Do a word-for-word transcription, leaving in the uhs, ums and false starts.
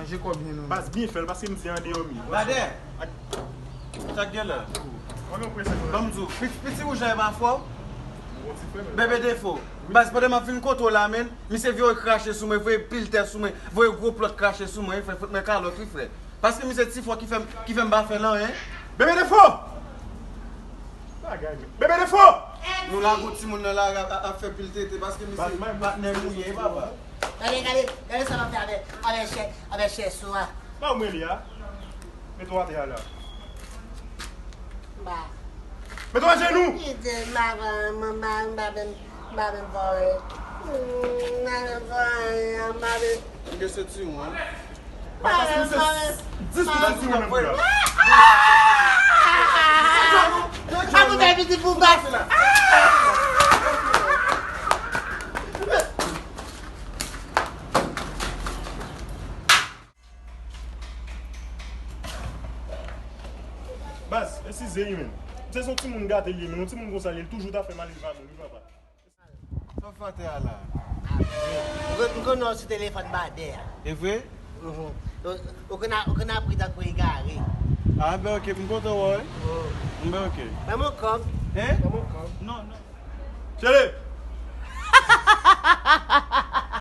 Jekòb jwenn nou. Baz, byen fè l, paske m di an deyò mi. Badè! Sa k gen la? Ban m di w, piti, piti wouj la e pa fò? Bebe Defo. Baz, pandan m ap vin kote w la, menn, misye voye krache sou mwen, voye pil tè sou mwen, voye gwo plòt krache sou mwen, wi, frè, fout mwen kalòt, wi, frè. Paske misye ti fò ki fè m, ki fè m pa fè l anyen. Bebe Defo! Bagay, men. Bebe Defo! Nou lage yon timoun nan lari ap, ap, ap fè pil tete paske misye patnè nou ye, papa. Gade, gade, gade sa m ap fè avè, avè chè, avè chè swa. Ba w mwen li a. Mete w atè a la. Ba. Mete w ajenou. Kite m pa, m pa, m pa, m pa menm, m pa menm fò, eh. M pa menm fò, eh, m pa menm. M gen sentiwon. Paske misye dis pitit timoun nan vre. A pou fè pitit pou bas. Baz, e si ze wi, menn. Se yon timoun gate li ye, menn. Yon timoun konsa li ye, li toujou ta fè mal, li pa bon, wi, papa. Sa w fè atè a la? Ou konn, ou konn wè w sou telefòn Badè a. E vre? Mhm. Ou, ou konn a, ou konn apri tankou egare. A, ben, oke, m kontan wè w, wi. Oh. M, ben, oke. Ban m yon kòb. Hein? Ban m yon kòb. Non, non. Chele!